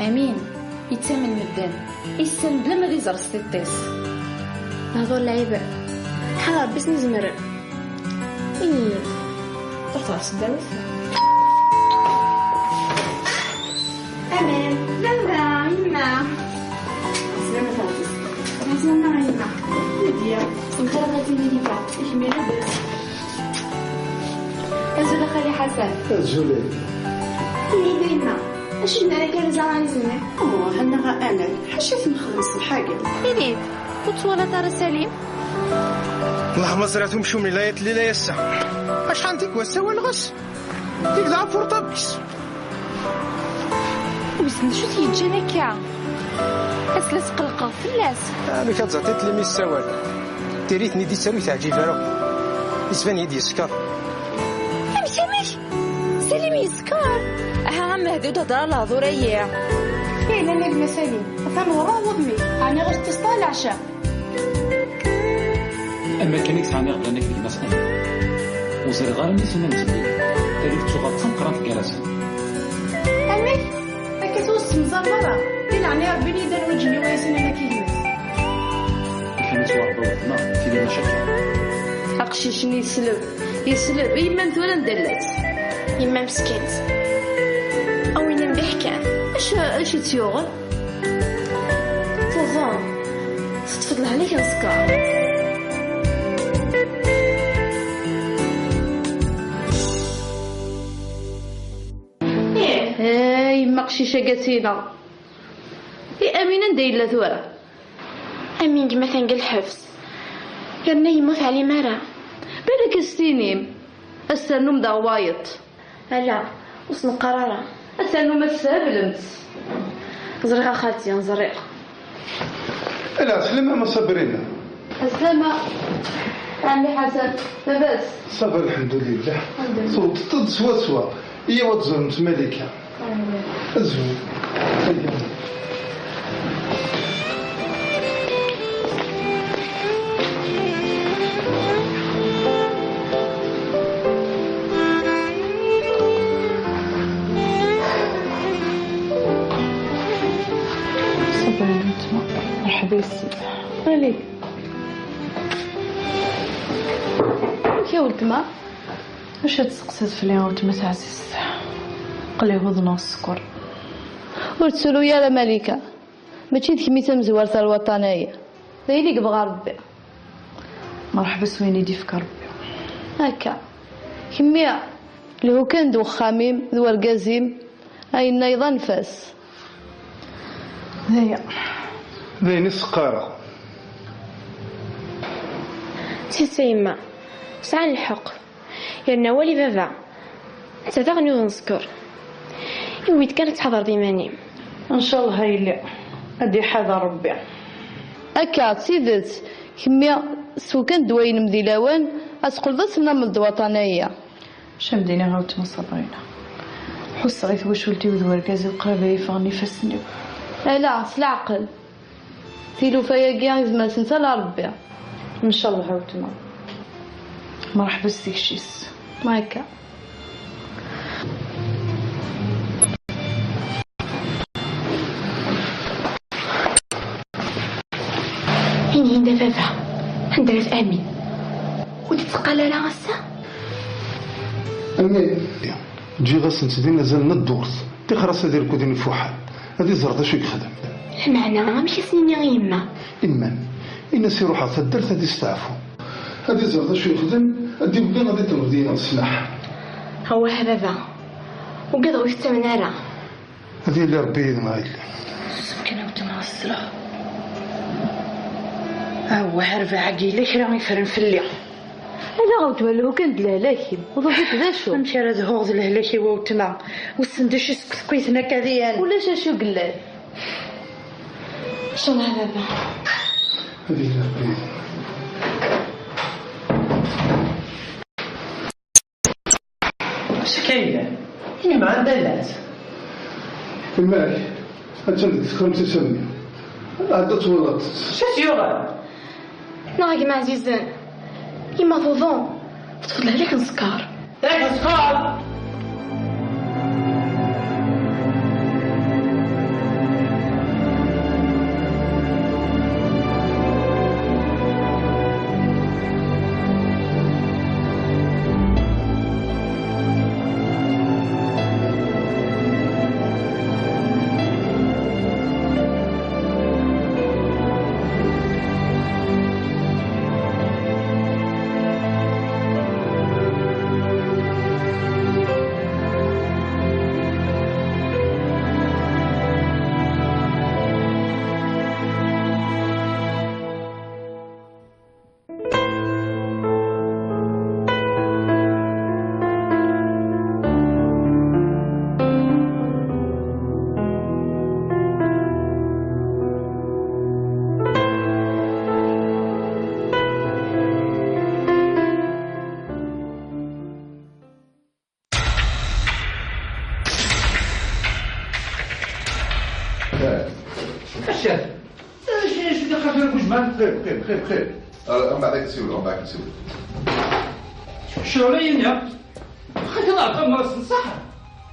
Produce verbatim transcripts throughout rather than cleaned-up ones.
Amin, yettamen medden, yessen bla ma d iẓer s tiṭ-is. Lehdur lɛib, ḥal Ṛebbi s-nizmer. Ini-yi-d. Ruḥ ɣer tesdawit. Amin, baba, yemma. Slamma a Ṛebbi. Slamma a yemma. Lidya, s lxir a xalti Malika. I kemm labas? Azul a xali Ḥasan. Azul a yelli. Ini-d a yemma, acu n ara k-rẓa a izenni? Oh, hannaɣ a Amal, ḥaca i t-nexdem ṣṣbeḥ-agi. Ini-d, ur twalaḍ ara Salim? Llah ma ẓriɣ tumcum i la yat lila ass-a. Acḥal n tikwal ssawaleɣ-as, yebda apurṭabl-is. Wissen d acu t-yeǧǧan akka? Ass la tqellqeɣ fell-as. Amek ad tẓaṭ i tlim yessawal? Tiri-ten-id yettaru ur teɛǧib ara. Isban-iyi-d yeskeṛ. Amek, amek? Salim yeskeṛ? Aha a Mehdi ur d-hedder ara lehdur-ayi. Yella nagma Salim, atan ɣur-i wudem-ik, ɛni ɣer teṭṭiseḍ ara leɛca? Am wakken i yesɛan iɣeblan akked gma-s Amin. Ur ẓriɣ ara mi s-nnan zeddigen. Taluft tuɣal d tameqqrant gar-asen. Amek? Akka ur semẓer ara. Di leɛnaya Rebbi, yedder waǧen i wayasen amek i gma-s. Akken yettwaṛebba weltma, tili maca akka. Aqcic-nni yesleb, yesleb. I yemma-m tura anda llant? Yemma meskint. A win am d-iḥkan. Acu, acu i tt-yuɣen? Tuḍen. Teṭṭef-d lehlak n sskeṛ. Ih. Ay, yemma aqcic-agi ad tt-ineɣ. I Amin anda yella tura? Amin gma atan deg lḥebs. Yerna yemmut ɛlim ara. Balak ad s-tinim. Ad s-ternum daɣ wayeḍ. Ala, ur s-neqqar ara. Ad ternum ad tesheblemt. Ẓriɣ a xalti, ẓriɣ. Ala, slama a Sabrina. Aslama. Ɛemmi Ḥasan, labas? Ça va, lḥemdulillah. Lḥemdulillah. Tewwḍeḍ-d swaswa. Iyyaw ad tẓuremt Malika. Azul. Ṣṣaba ya weltma. Merḥba yessi. Allez. Amek a weltma? Acu ad teqsiḍ fell-i a weltma taɛzizt? Aql-i uḍneɣ sskeṛ. Ur ttru ara Malika. Mačči d kemm i d tamezwarut ar lwaṭan-agi. D ayen i yebɣa Rebbi. Merḥba s wayen i d-yefka Rebbi. Akka. Kemmi, lhu kan d wexxam-im, d wergaz-im, ayen-nna yeḍ anef-as. D aya. D ayen i s-qqareɣ. Tidet a yemma, sɛan lḥeqq. Yerna wali baba, netta daɣen yuḍen sskeṛ. Iwi-d kan ad tḥadreḍ iman-im. Ncallah a yelli, ad d-iḥader Rebbi. Akka, d tidet, kemmi s ukan ddwa-inem di lawan, ad teqqleḍ ad tennamleḍ d waṭan-agi. Maca am d-iniɣ a weltma Sabrina, ḥusseɣ i twacult-iw d wergaz-iw qrib ay ffɣen ifassen-iw. Ala, s leɛqel. Tilufa-agi izmer-asent ala Rebbi. Ncallah a weltma. Merḥba s tikci-s. Ma akka. Ini-yi-d a baba, anda-t Amin? Ur d-yetteqqal ara ass-a? Amin. Ǧǧiɣ-asent din azal n ddurt. Tixer-as ad irked ifuḥan. Ad iẓer d acu i yexdem. Lameɛna, amek ad s-nini i yemma? Iman. Ini-as iruḥ ɣer taddart ad isteɛfu. Ad iẓer d acu yexdem, ad d-iwelli ad iṭleb deg-neɣ ssmaḥ. Awah a baba, ugadeɣ ur tettamen ara. Ad yili Rebbi yid-neɣ a yelli. Susem kan a weltma ad sleɣ. Awah, rrbeɛ-agi yella kra ifren fell-i. Ala a weltma, lhu kan d lehlak-im, ur tufiḍ d acu. Amek ara lhuɣ d lehlak-iw a weltma? Wissen d acu i seg tekkuyt n akka diyan? Ulac acu yellan. Ncallah a baba. Ad yili Rebbi. Acu akka yellan? Yemma anda llant? Yemma-k attan deg texxamt-is a mmi. Ɛeddi ad twaliḍ. Acu i tt-yuɣen? Neɣ a gma ɛzizen, yemma tuḍen, teṭṭef-d lehlak n sskeṛ. Lehlak n sskeṛ? Acu, acu d iqafer n wejman? Qim, qim, qim, qim. Ah, mbaɛd ad k-nsiwel, mbaɛd ad k-nsiwel. Ccɣel-agi-nni. Xaṭi, la tamras n ṣṣeḥ.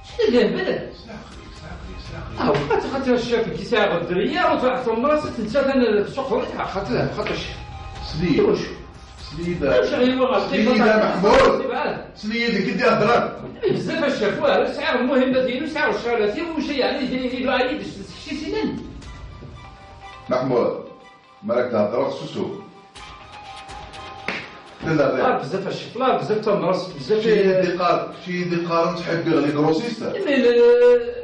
Ttxil-k, hbel. Slaq-iyi, slaq-iyi, slaq-iyi. Ah, xaṭi, xaṭi, a ccaf, nekk i sɛiɣ ddriya, u tɛeṭṭel mras, ad tent-ttatan ad tsuqel, xaṭi, xaṭi. Sli-yi. Iwacu? Sli-yi-d. Acu ɣ-yiwa ɣer Sli-yi-d, a Meḥmud. Sli-yi-d, nekk i d-iheddren. Bezzaf a ccaf, wa, sɛiɣ lmuhimmat-inu, sɛiɣ ccɣalat-inu, uca yeɛni, iluɛa-yi-d s tsekcicin-nni. Meḥmud. Mi ara k-d-heddreɣ, susu. Tella ɣer. Ah, bezzaf a ccix, la, bezzaf tamrast, bezzaf. Kečč i yi-d-iqqar, kečč i yi-d-iqqaren ttḥibbiɣ les grossistes. Imi le-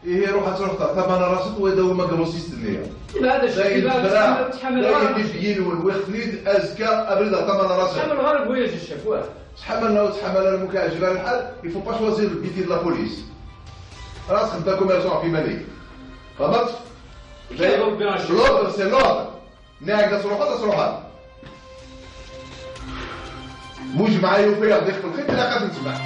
Ihi ruḥ ad truḥ ta-, tamanarast wa dawi ma grossiste-nni. Ibɛed a ccix, la, ibɛed, tebra, ttḥamaleɣ la ara. Yelli-twen, wwiɣ-ten-id azekka abrid ɣer tamanarast. Ttḥamaleɣ ara deg wayaz a ccix, wa. Ttḥamaleɣ, ttḥamaleɣ, ma ur k-yeɛjib ara lḥal, il faut pas choisir le métier de la police. Rah txeddem commerçant ɣef iman-ik. Fehmeḍ? L'ordre, c'est l'ordre. Nniɣ-ak ad truḥeḍ, ad truḥeḍ. Mujmaɛ yufa-yaɣ-d ixef lxir, ilaq ad t-nsemmeḥ.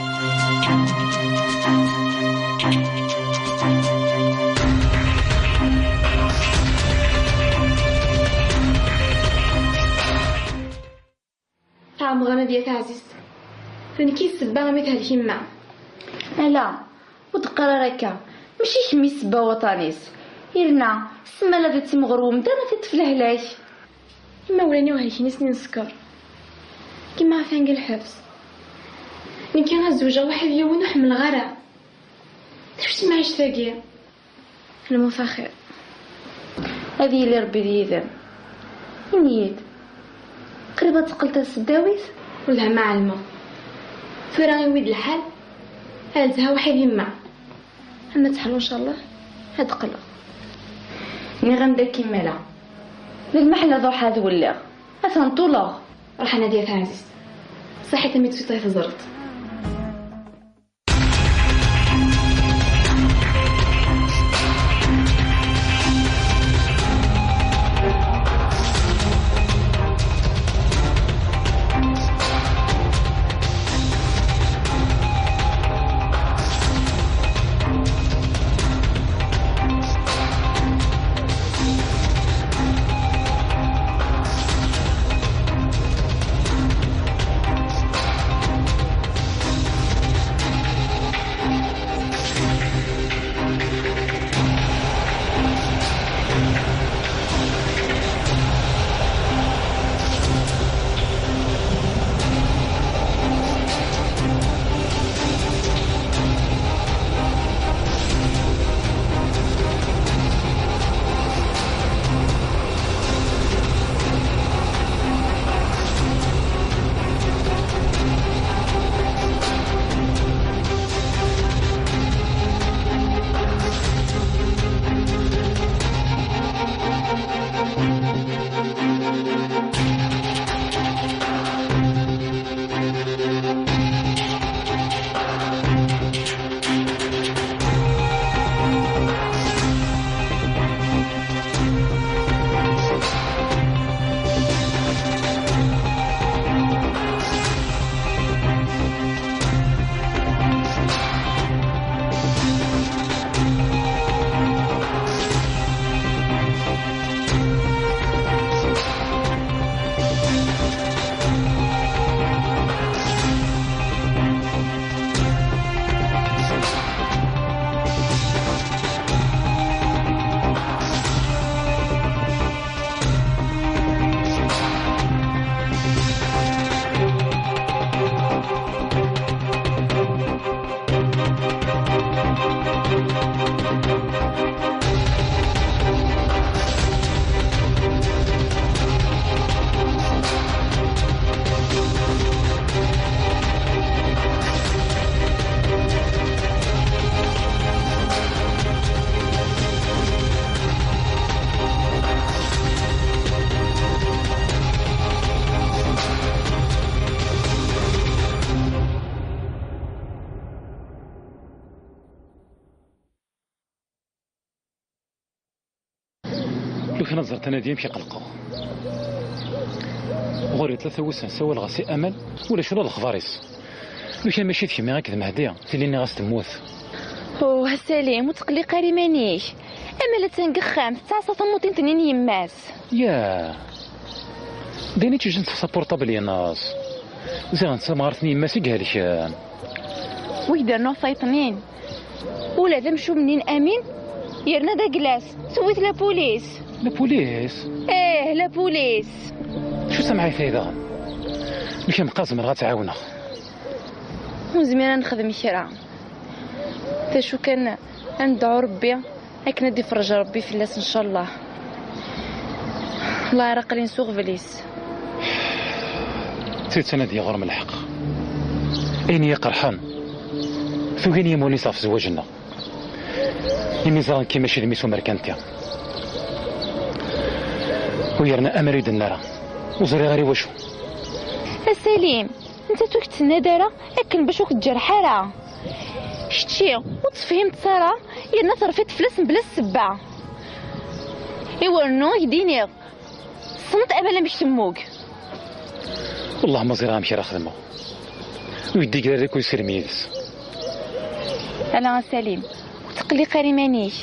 Tɛemɣen ad yat ɛzizt. D nekk i d ssebba imi tehlek yemma. Ala, ur d-qqar ara akka. Mačči kemm i ssebba waṭṭan-is. Yerna, ssmala di ttimɣur wemdan ad t-iṭṭef lehlak. Imawlan-iw helken-iten i nsekker. Gma atan deg lḥebs. Nekki ad zewǧeɣ waḥid yiwen ur ḥemmleɣ ara. D acu-tt temɛict-agi? Lmut axir. Ad yili Rebbi d yid-m. Ini-yi-d, qrib ad teqqel taseddawit? Wellah ma ɛelmeɣ. Tura iwi-d lḥal, ad nezha waḥid yemma. Ama tḥelu ncallah, ad qqleɣ. Nniɣ-am-d akka imala. D lmeḥla ad ruḥeɣ ad welliɣ. Atan ṭuleɣ. Ruḥ a Nadia taɛzizt. Saḥit a mi tt-tuṭay teẓreḍ. Lukan ad ẓreɣ anadi amek i qelqeɣ. Ɣur-i tlata wussan ssawaleɣ-as i Amal, ulac ula d lexbar-is. Lukan mačči d kemmi akk d Mehdi, tili nniɣ-as temmut. Oh, a Salim, ur tqelliq ara iman-ik. Ama la atan deg uxxam, tettɛassa tamuṭint-nni n yemma-s. Ya. Dani tejjen tefsa portable-ines. Ziɣ d tamɣart n yemma-s i ihelken. Wi d-rnuɣ sayṭnin. Ula d amcum-nni n Amin, yerna d aglas. Tewwi-t la police. La police? Eh, la police. Acu tamɛayt-ayi daɣen? Lukan bqa zemreɣ ad tt-ɛawneɣ. Ur nezmir ad nexdem kra. D acu kan, ad nedɛu Rebbi akken ad d-ifreǧ Rebbi fell-as, ncallah. Llah ara aql-in s uɣbel-is. D tidet, a Nadiya, ɣur-m lḥeqq. Ayen i yi-qerḥen, tugi n yimawlan-is ɣef zzwaǧ-nneɣ. Imi ẓran-k mačči d mmi-s umerkanti. U yerna amer ur yi-d-tenna ara. Ur ẓriɣ ara i wacu. A Salim, nettat ur k-d-tenna ara akken bac ur k-tjerreḥ ara. Kečči, ur tefhimeḍ ara, yerna terfiḍ fell-as mebla ssebba. I wernu, ad k-d-iniɣ, tessneḍ amal amek temmug. Wellah ma ẓriɣ amek ara xedmeɣ. Ur yeddig ara akk yisirem yid-s. Ala a Salim, ur tqelliq ara iman-ik.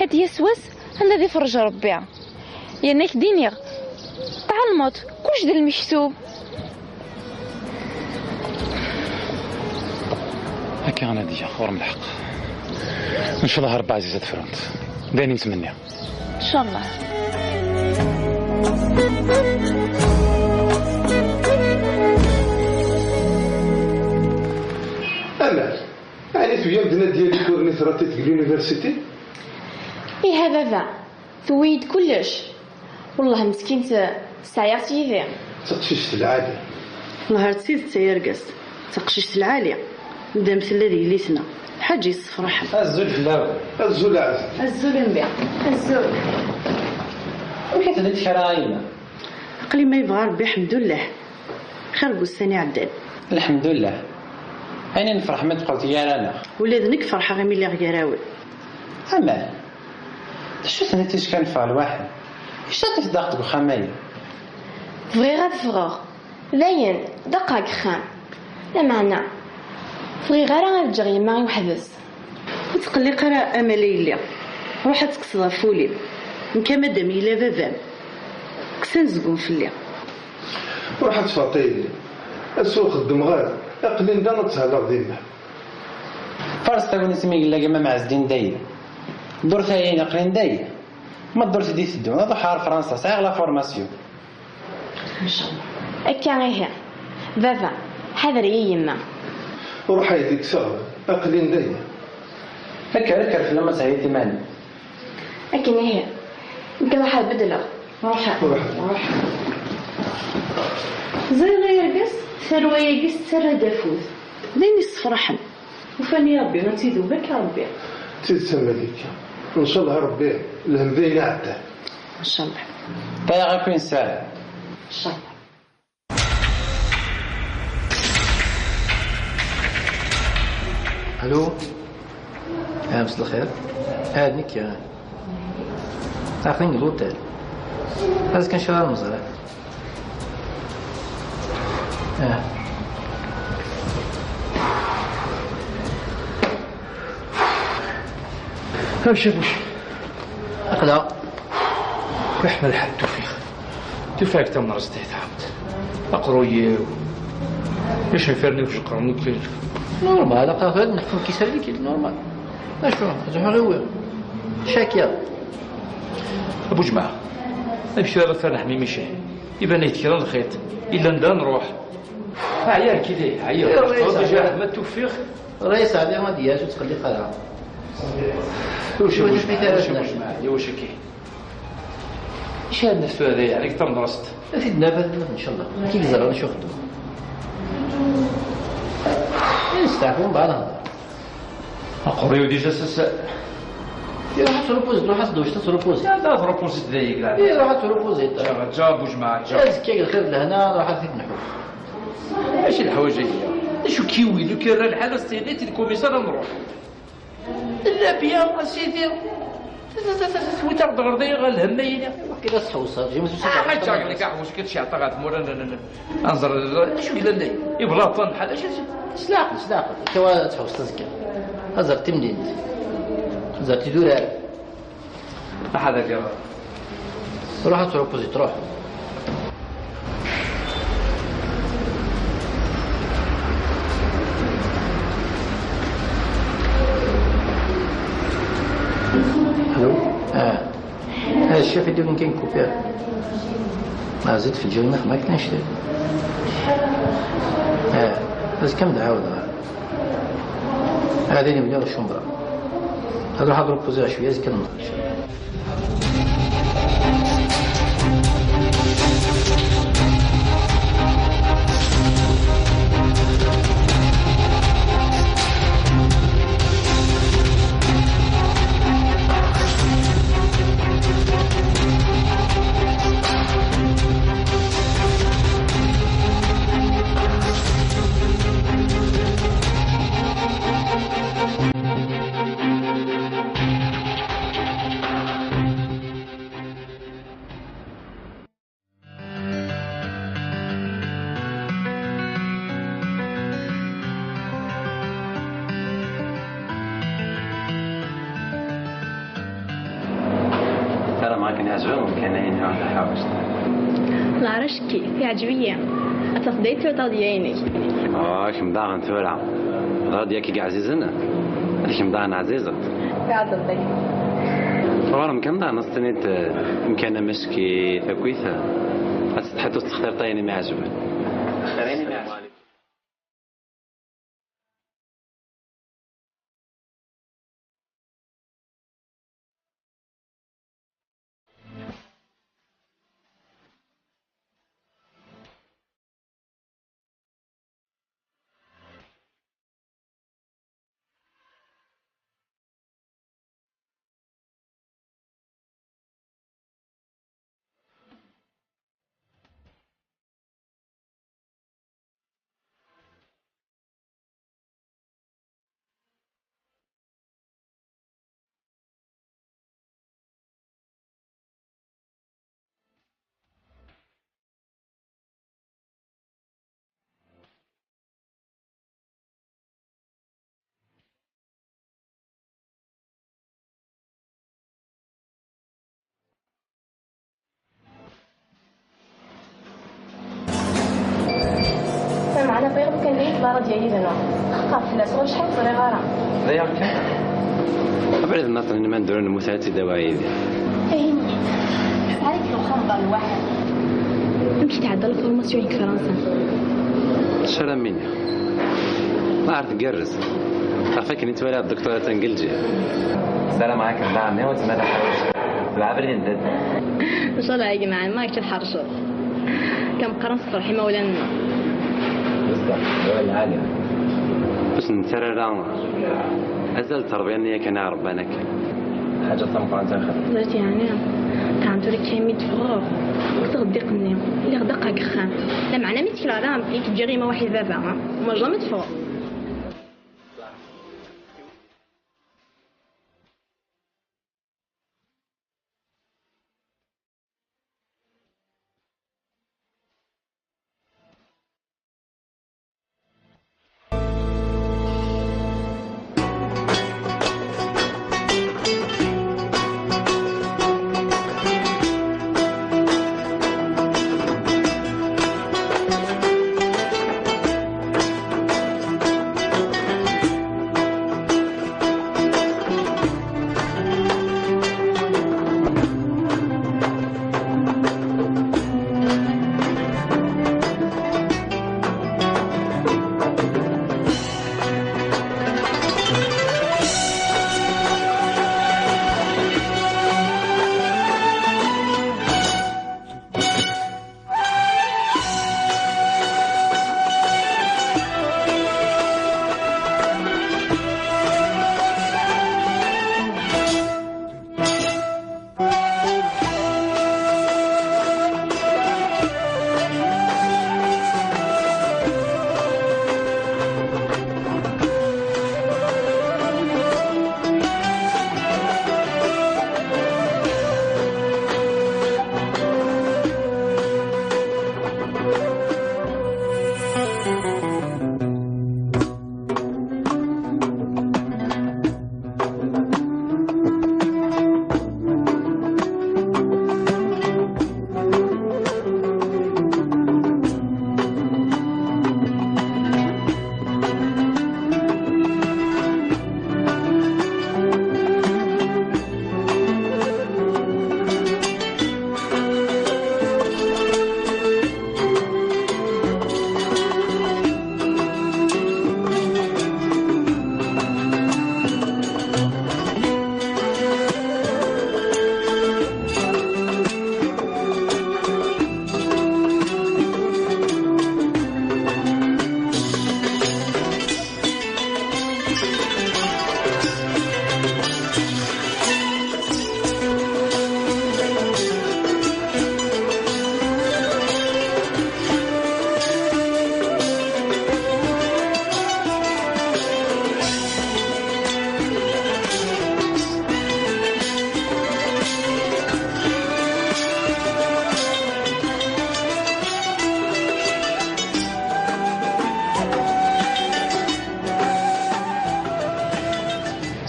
Ad d-yas wass anda ad ifreǧ Rebbi. Yerna ak-d-iniɣ, tɛelmeḍ, kullec d lmektub. Akka a Nadiya, ɣur-m lḥeqq. Ncallah Rebbi ɛziz ad frunt. D ayen i nettmenni. Ncallah. Amer, ɛni tuyam-d Nadiya les cours-nni trattit deg l'université? Ih a baba, tewwi-yi-d kullec. Wellah meskint, teɛya s yid-i. D taqcict lɛali. Wellah ar d tidet ay argaz, d taqcict lɛali. Ndam tella d yelli-tneɣ. Lḥaǧa yessefraḥen. Azul fell-awen. Azul a Ɛziz. Azul a mmi. Azul. Amek i telliḍ kra a yemma? Aql-i ma yebɣa Rebbi, ḥemdullah. Xir n wussan iɛeddan. Lḥemdullah. Ayen i nefreḥ mi d-teqqleḍ gar-aneɣ. Ula d nekk ferḥeɣ imi lliɣ gar-awen. Aman. D acu tenniḍ ticki ad neffeɣ lwaḥid? Icaṭ-it daɣ deg uxxam-agi. Bɣiɣ ad ffɣeɣ. Dayen, ḍaqeɣ deg uxxam. Lameɛna, bɣiɣ ara ad ǧǧeɣ yemma i weḥd-s. Ur tqelliq ara a Mala yelli. Ruḥ ad tekkseḍ ɣef wul-im. Nekk a madam yella baba-m. Kkes anezgum fell-i. Ruḥ ad teffɣeḍ a yelli. Ass ur xeddmeɣ ara. Aql-in da ad thelleɣ dinna. Faṛes tagnit mi yella gma Mɛezdin dayi. Ddurt-ayi aql-in dayi. Ma ddurt i d-iteddun, ad ruḥeɣ ar Fransa, sɛiɣ la formation. Ncallah. Akka ihi. Baba, ḥader-iyi yemma. Ruḥ a yelli kkseɣ, aql-in dayi. Akker, akker fell-am ad theyyiḍ iman-im. Akken ihi. Nekk ruḥ ad bedleɣ. Ruḥ. Ruḥ. Ẓriɣ ay argaz, tarwa-agi tettarra-d afud. D ayen yessefraḥen. Ufan i Rebbi ad tt-idub akka Rebbi. D tidet a Malika. Ncallah Rebbi lhem d ayen iɛeddan. Ncallah. Tayaɣ akk i nessaram. Ncallah. Allô? Ah, مساء الخير. Ah, d nekk, ah. Aql-in deg l'hôtel. Azekka ncallah ad nẓer. Ah. Amcabuc. Aql-aɣ. Yeḥma lḥal, tufiɣ. Tufiɣ deg tamnerẓt ay tɛawed. Aqerruy-iw. Icenfiren-iw jeqqren akk. Normal, aql-aɣ ad neḥfeḍ kisarik, normal. Acu, zuḥeɣ iwi. Cakya. A bu jmaɛ, amek ara ferneḥ mimici? Iban-ak-d kra n lxiṭ. Illan da nruḥ. Ɛyiɣ kidi, ɛyiɣ. Ihi, Ṛṛayis, ma tufiɣ. Ṛṛayis, ɛni ad d-yas, ur ttqelliq ara. Ur cewwec, ur cewwec, ma, ya wac-agi. Acu ara d-naf tura dayi, deg tamedrest? Ad t-id-naf, ad t-naf, ncallah. Ad k-id-ẓer acu xeddmeɣ. Nesteɛfu, mbeɛd ad nehder. Aqerruy-iw déjà s-, s-. Iruḥ ad trupuziḍ, ruḥ ad tdewceḍ ad trupuziḍ. Ya, da trupuziḍ dayi, la. Iruḥ ad trupuziḍ. Ǧa, ǧa, bu jmaɛ, ǧa. Azekka deg lxir d lehna, ruḥ ad t-id-nḥuf. Acu leḥwayeǧ-agi? Acu kiwi, lu kan lḥal ad s-tiniḍ i lkumiṣar ad nruḥ. Illa bien, a sidi. Tewwi-t-aɣ-d ɣer dayi ɣer lhem-ayi. Waqila tḥewseḍ, jim tusiḍ. Ah, ḥaǧa, nekk aḥewwes kan tceɛṭa ɣer tmura n, n, n, anẓer, acu yellan dayi? Iblaṭen, ḥal, acu, acu? S leɛqel, s leɛqel. Akka ad tḥewseḍ azekka. Ad ẓer timdint. Ad ẓer tidurar. Aḥad agi. Ruḥ ad truḥ. Alo? Ah. Ah, الشاف يدير كاين كوبير. Ah, زيد في الجريمة ما كاينش. Ah, بس كم دعاوة دعاوة. هذا اللي بداو الشمبرة. هذا حضروا بوزيشن، يزكى المطر. Ssarameɣ akken yeɛjeb-am umkan-a-inu taḥawact. Lɛerc kif, yeɛjeb-iyi. Ad tafeḍ dayt tura taɣedya-inek. Ah, kemm daɣen tura. Ɣer-d yak i yeɛzizen. Ad kemm daɣen ɛzizeḍ. Taɛeẓẓelt-agi. Ɣur-m kan daɣen ad s-tiniḍ, eh, umkan amecki, takuyt, eh, ad tsetḥiḍ ur tettextireḍ ayen i m-iɛejben. Xtir ayen i m-iɛejben. Lameɛna bɣiɣ lukan ad yekber ad d-yali yid-neɣ. Xaqeɣ fell-as, ɣur acḥal ur t-ẓriɣ ara. D aya kan. Abrid n aṭṭan n Mandur n Musa ad tt-id-awi yid-i. Ayen-nni. Tesɛa-k lxerba lwaḥid. Amek i tɛedda lformasyon deg Fransa? Ssaramen-iyi. Ma ar tgerrez. Ɣef akken i twala dduktura-atan deg Lezzayer. Ssarameɣ akken daɣen i ur tmara ḥawac. Tebɛa abrid n dad. Ncallah a gma, ma kečč ad tḥerceḍ. Kan meqqar ad nṣefreḥ imawlan-nneɣ. Bessah, awal lɛali. Ur s-nettarra ara azal n tterbiya-nni yakan i ɣ-rebban akken. Ḥaǧa tameqqrant axir. Ẓriɣ yeɛni, ṭɛen tura kan mi d-ffɣeɣ, wteɣ ddiq-nni, lliɣ daqqa deg uxxam. Lameɛna mi ttekleɣ ala, i k-ǧǧiɣ yemma waḥid baba, ma jamais teffɣeḍ.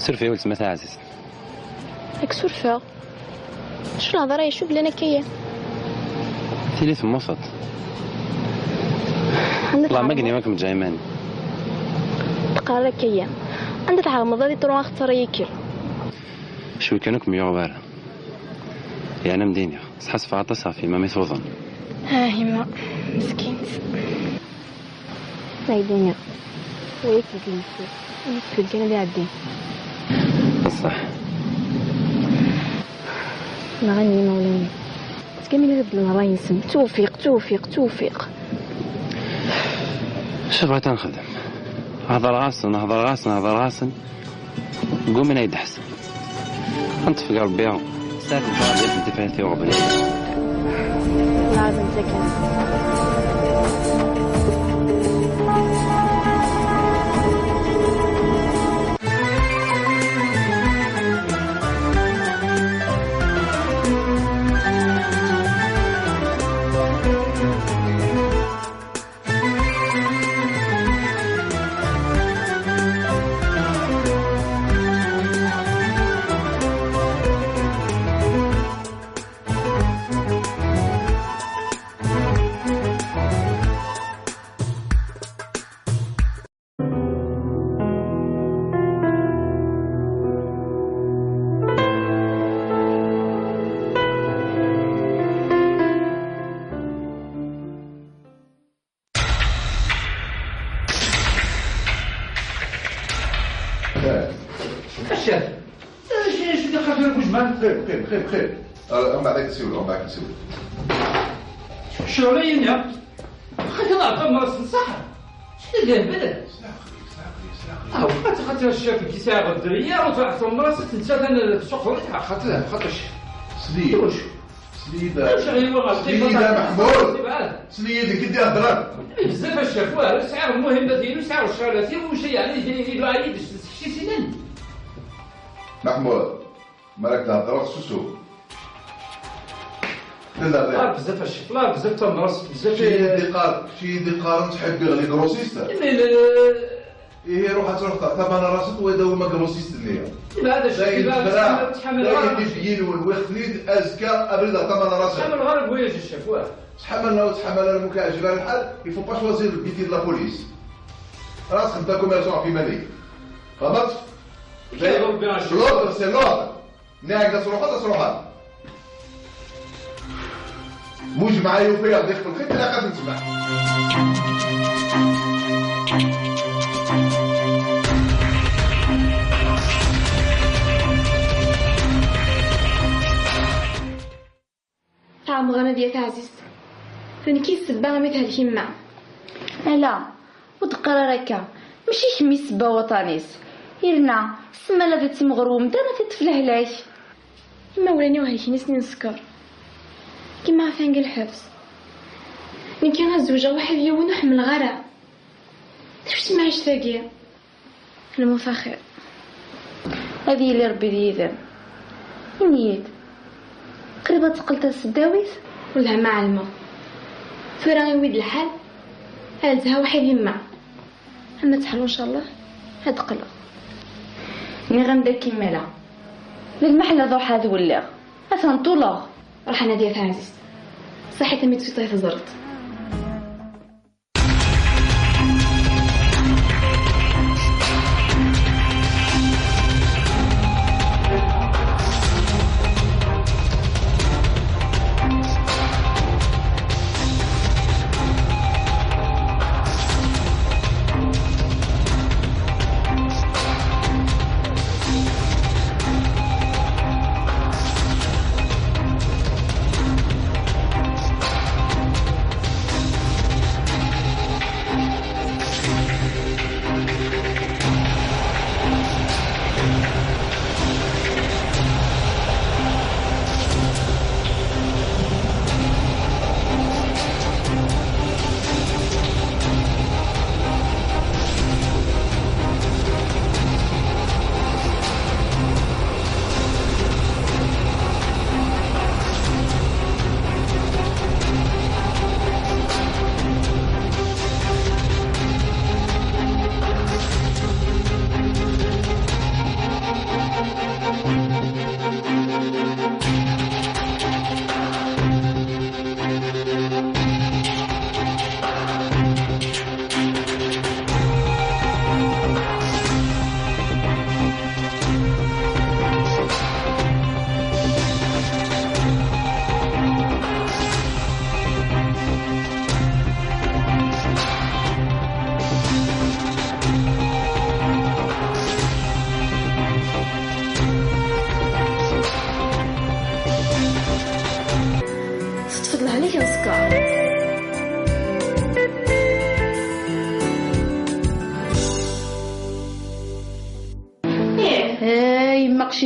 Suref-iyi a weltma taɛzizt. Ad k-surfeɣ. Acu lehḍur-a yecuk llan akka-yi? Tili temmuteḍ. Anda tɛerḍeḍ? Ṭṭlam agni ad kem-ǧǧeɣ iman-im. Teqqar akka-yi. Anda tɛerḍeḍ ad iṭru axeṭṭer i yikker? Cwi kan ur kem-yuɣ wara. Yeɛni ad m-d-iniɣ, sḥassfeɣ aṭas ɣef yemma mi tuḍen. Ah, yemma, meskint. Ay d-iniɣ, wa yakk deg yimekki, ur yessefk kan ad iɛeddi. Beṣṣeḥ. Neɣ ayen yimawlan-iw. Ttgamila ad beddlen ṛṛay-nsen. Tewfiq, tewfiq, tewfiq. Acu bɣiɣ ad nexdem? Hedreɣ-asen, hedreɣ-asen, hedreɣ-asen. Ggumin ad yi-d-ḥsen. Ad nṭef deg Rebbi. Saɛet n ṭṭrad n tifrat i uɣbel. Lɛazem takan. Acu, acu d-iqqar tura Bujman? Qim, qim, qim, qim. Ah, mbaɛd ad k-nsiwel, mbaɛd ad k-nsiwel. Ccɣel-agi-nni. Xaṭi, la, tamra-s n ṣṣeḥ. Acu d lehbal? Slaqli, slaqli, slaqli. Ah, xaṭi, xaṭi, ccaf-ik yesɛa ɣedriya, u tɛeṭṭel mra-s, ad tt-nettatan tsuqel, xaṭi, xaṭi. Sli. Iwacu? Sli-yi-d. Acu ɣiwa ɣer Sli-yi-d, a Meḥmud. Sli-yi-d, nekk i d-iheddren. Bezzaf a ccaf, wa, sɛiɣ lmuhimmat-inu, sɛiɣ ccɣalat-iw, u yeɛni, iluɛa-yi-d s teksisinin. Meḥmud, mi ara k-d-heddreɣ, susu. Tella. Ah, bezzaf a ccaf, la, bezzaf tamra-s, bezzaf. Kečč i d-iqqar-, kečč i d-iqqaren ttḥibbiɣ les grossistes. Imi le- Ihi ruḥ ad truḥ ta-, tamanarast, wa d awma grossiste-nni. Ibɛed a ccaf, ibɛed, ttḥamaleɣ ara. Dayen, ttḥamaleɣ ara. Yid-wen, wwiɣ-ten-id azekka abrid ɣer tamanarast. Ttḥamaleɣ ara deg wayaj a ccaf, wa. Ttḥamaleɣ, ur ttḥamaleɣ ara, ma ur k-iɛǧib ara lḥal, il faut pas choisir le métier de la police. Rah txeddem commerçant ɣef iman-ik. Fehmeḍ? Dayen, l'ordre, c'est l'ordre. Nniɣ-ak ad truḥeḍ, ad truḥeḍ. Mujmaɛ yufa-yaɣ-d ixef lxif, ilaq ad t-nsemmeḥ. Tɛelmeḍ a Nadiya taɛzizt, d nekk i d ssebba imi tehlek yemma. Ala, ur d-qqar ara akka. Mačči kemm i ssebba n waṭṭan-is. Yerna, simmal ad ittimɣur wemdan ad t-iṭṭef lehlak. Imawlan-iw helken-asen i nsekkeṛ. Gma atan deg lḥebs. Nekki ad zewǧeɣ waḥid yiwen ur ḥemmleɣ ara. D acu-tt temɛict-agi? Lmut axir. Ad yili Rebbi d yid-m. Ini-yi-d, qrib ad teqqel d taseddawit? Wellah ma ɛelmeɣ. Tura iwi-d lḥal, ad nezha waḥid yemma. Ama tḥelu ncallah, ad d-qqleɣ. Nniɣ-am-d akk imir-a. D lmeḥla ad ruḥeɣ ad welliɣ. Atan ṭuleɣ. Ruḥ a Nadiya taɛzizt. Ṣaḥit imi d-tusiḍ ad yi-teẓreḍ.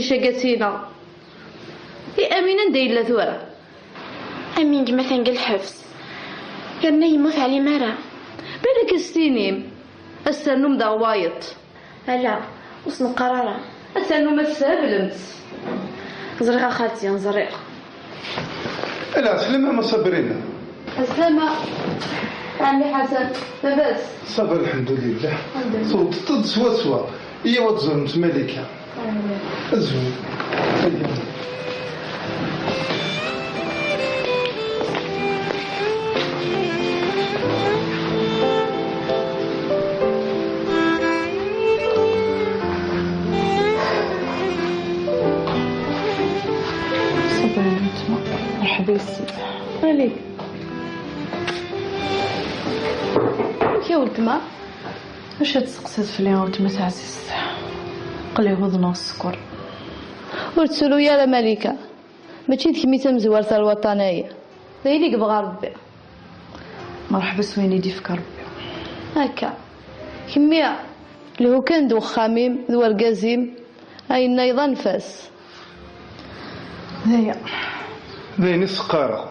Cagatina. I Amin anda yella tura? Amin gma atan deg lḥebs. Yerna yemmut ɛlim ara. Balak as-tinim. As-ternum daɣ wayeḍ. Ala, ur s-neqqar ara. Ad ternum ad tsheblemt. Ẓriɣ a xalti, ẓriɣ. Ala, slama ma Sabrina. Aslama. Ɛemmi Ḥasan, labas? Ṣafa, lḥemdulillah. Lḥemdulillah. Tewwḍeḍ-d swaswa. Iyyaw ad tẓuremt Malika. Azul. Iyyaw. Ṣafa, a weltma. Merḥba yes-k. Alik. Amek a weltma? Acu ad testeqsiḍ fell-i a weltma taɛzizt? Aql-i uḍneɣ sskeṛ. Ur ttru ara Malika. Mačči d kemm i d tamezwart ar waṭṭan-aya. D ayen i yebɣa Ṛebbi. Merḥba s wayen i d-ifka Ṛebbi. Akka. Kemmi, lhu kan d wexxam-im, d wergaz-im, ayen nniḍen fas. D aya. D ayen i s-qqareɣ.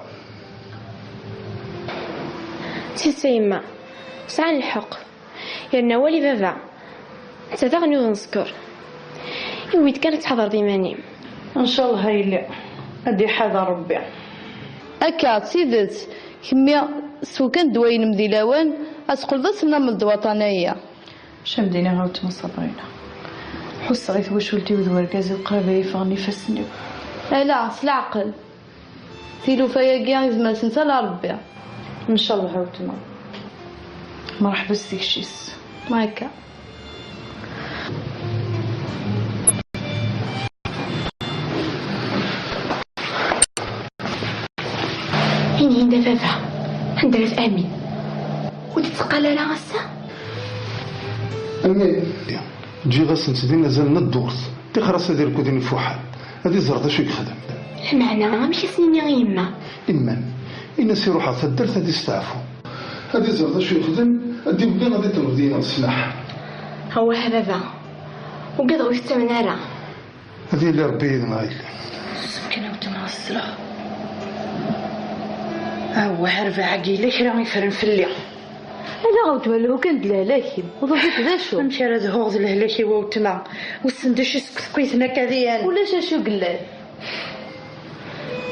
Tidet a yemma, sɛan lḥeqq. Yerna wali baba, netta daɣen yuḍen sskeṛ. Iwi-d kan ad tḥadreḍ iman-im. Ncallah a yelli, ad d-iḥader Ṛebbi. Akka, d tidet, kemmi swew kan ddwa-inem di lawan, ad teqqleḍ ad tennamleḍ waṭṭan-aya. Acu am d-iniɣ a weltma Sabrina? Ḥusseɣ i twacult-iw d wergaz-iw qrib ay ffɣen ifassen-iw. Ala, s leɛqel. Tilufa-agi izmer-asent ala Ṛebbi. Ncallah a weltma. Merḥba s tikci-s. Ma akka. Ini-yi-d a baba, anda ara t-amin? Ur d-tetteqqal ara ass-a? Amin. Ǧǧiɣ-asent din azal n ddurt. Ṭixer-as ad irku din ifuḥan. Ad iẓer d acu i yexdem. Lameɛna, amek i s-nini i yemma? Iman. Ini-as iruḥ ɣer taddart ad isteɛfu. Ad iẓer d acu i yexdem, ad d-iwelli ad iṭleb deg-neɣ ssmaḥ. Awah a baba, ugadeɣ ur t-ttamen ara. Ad yili Ṛebbi yid-neɣ a yelli. Susem kan a weltma, ad sleɣ. Awah, rrbeɛ-agi yella kra ifren fell-i. Ala a weltma, lhu kan d lehlak-im, ur tufiḍ d acu. Amek ara dhuɣ d lehlak-iw a weltma? Wissen d acu i seg teqqit n akadiyen. Ulac acu yellan.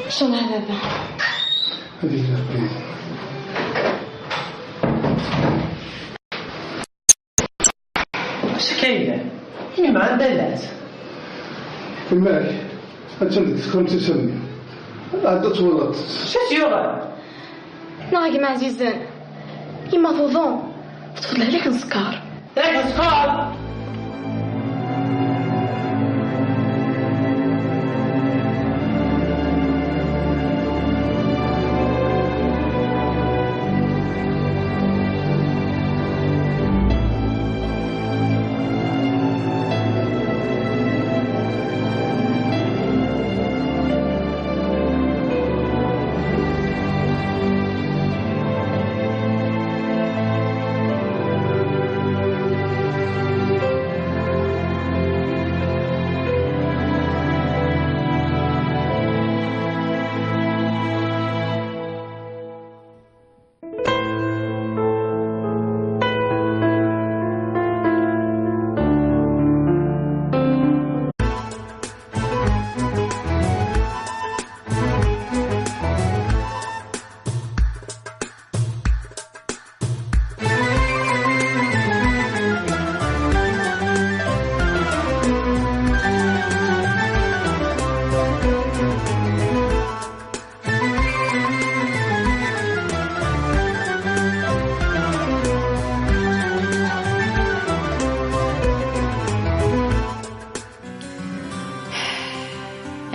Ncallah a baba. Ad yili Ṛebbi yid-neɣ. Acu akka yellan? Yemma anda llant? Yemma-k attan deg texxamt-is a mmi. Ɛeddi ad twaliḍ. Acu t-yuɣen? Neɣ a gma ɛzizen, yemma tuḍen, teṭṭef-d lehlak n sskeṛ. Lehlak n sskeṛ?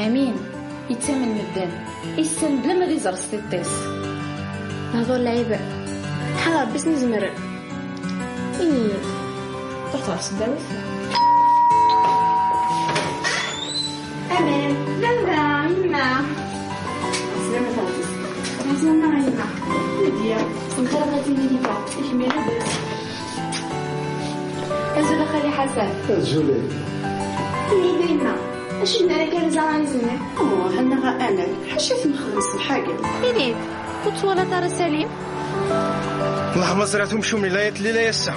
Amin, yettamen medden, yessen bla ma d iẓer s tiṭ-is. Hḍur lɛib, ḥal Ṛebbi s-nizmer. Ini-yi-d. Ruḥ ɣer tesdawit. Amin, baba, yemma. Slam a taɣtist. Ɛziz, a yemma. Lidya, semxir ɣer Malika, ikemmel adres. Azul a xali Ḥasan. Azul. Ini-yi-d a yemma. Acu n ara kan zaɣ anezmir? Oh, annaɣ a Amal, ḥaca i t-nexdem ṣṣbeḥ-agi. Ini-d, ur twalaḍ ara Salim? Wellah ma ẓriɣ tumcum i la yatli la yassa.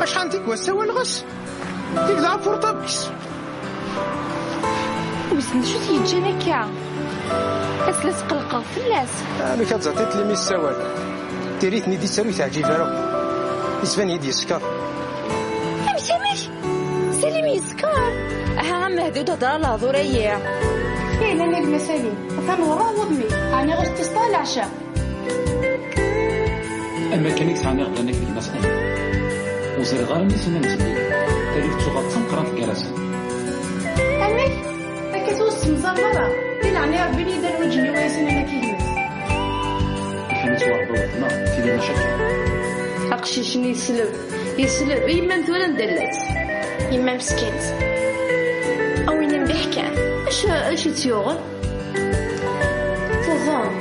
Acḥal n tikwal ssawaleɣ-as, yebda apurṭabl-is. Wissen d acu t-yeǧǧan akka? As la tqellqeɣ fell-as. Amek ad tẓer tiṭ-nni mi yessawal? Tiri-ten-id yettaru ur teɛǧib ara. Yettban-iyi-d yeskeṛ. Amek, amek? Salim yeskeṛ? Aha, a Mehdi, ur d-hedder ara lehdur-ayi. Yella nagma Salim, atan ɣur-i wudem-ik. Ɛni ɣur-s tiseṭṭa leɛca? Am akken i yesɛan iɣeblan akked gma-s Amin. Ur ẓriɣ ara mi ssnen ad mzellin. Taluft tuɣal d tameqqrant gar-asen. Amek? Akka ur s-temẓar ara. Di leɛnaya Rebbi, ad iyi-d-rnu lǧenni wa yessnen amek i gma-s. Akken i ttwaṛebba weltma, tili maca akka. Aqcic-nni yesleb, yesleb. I yemma-m tura anda llant? Yemma meskint. A win mliḥ kan. Acu, acu i tt-yuɣen? Tuḍen.